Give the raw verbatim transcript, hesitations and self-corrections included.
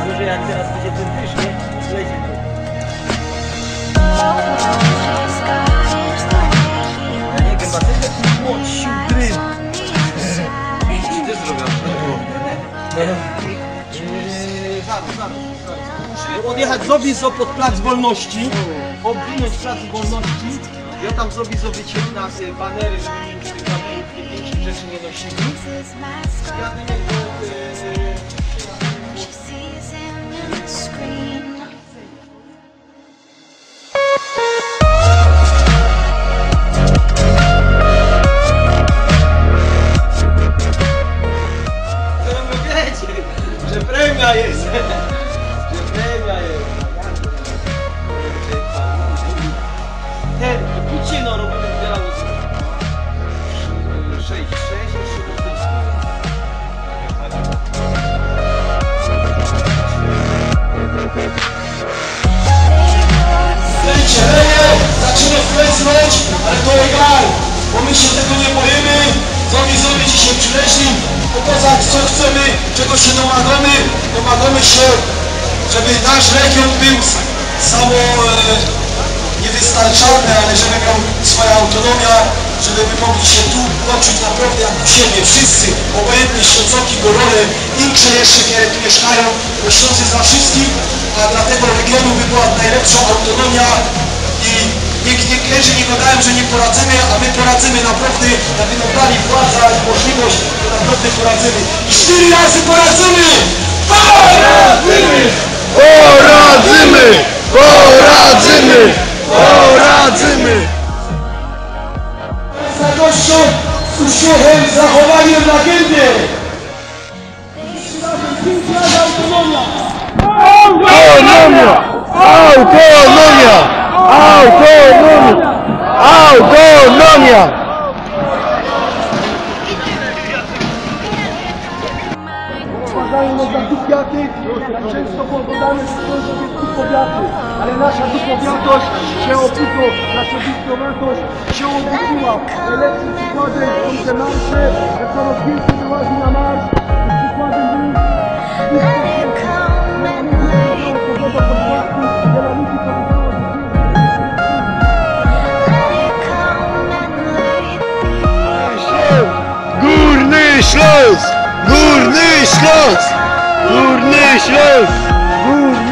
Może jak teraz będzie ten dysz, nie? Leci tu. Ja nie wiem, a ty taki młodszy gryn. Czy ty zrobił? Eee, zaraz, zaraz, zaraz. Musimy odjechać z Obizo pod Plac Wolności, obwinąć Plac Wolności. Ja tam zrobię sobie wyciek na te banery, żeby mi już tych tam piękniejszych rzeczy nie nosili. Jadę do, e, Chciałem powiedzieć, że premia jest. Że premia jest. Ten, idźcie no, robimy dwa razy. Sześć, sześć, sześć. Leci, leje, zaczyna wpłynąć, ale to egal, bo my się tego nie boimy. Zowie, zowie dzisiaj przyleźli pokazać, co chcemy, czego się domagamy. Domagamy się, żeby nasz region był samo, e, niewystarczalny, ale żeby miał swoją autonomię, żeby my mogli się tu poczuć naprawdę jak u siebie, wszyscy, obojętnie Ślązoki, Górole, inne jeszcze, które tu mieszkają, bo Śląsk jest dla wszystkich, a dla tego regionu by była najlepsza autonomia i niech, niech, niektórzy nie gadają, że nie poradzimy, a my poradzimy naprawdę, jakby nam dali władzę i możliwość, to naprawdę poradzimy. I cztery razy poradzimy! Poradzimy! Poradzimy! Poradzimy! Z radością, z uśmiechem, z zachowaniem legendy! Autonomia! Autonomia! Autonomia! Uważają nas za dupiaty, jak często powiadamy, że są to wielki powiaty, ale nasza dupowiatość się obudzą, nasza dupowiatość się obudziła. Najlepszym przykładem są te marsze, jak coraz więcej wyłazi na marsz. I przykładem był Górny Śląsk! Górny Śląsk! Górny Śląsk! Górny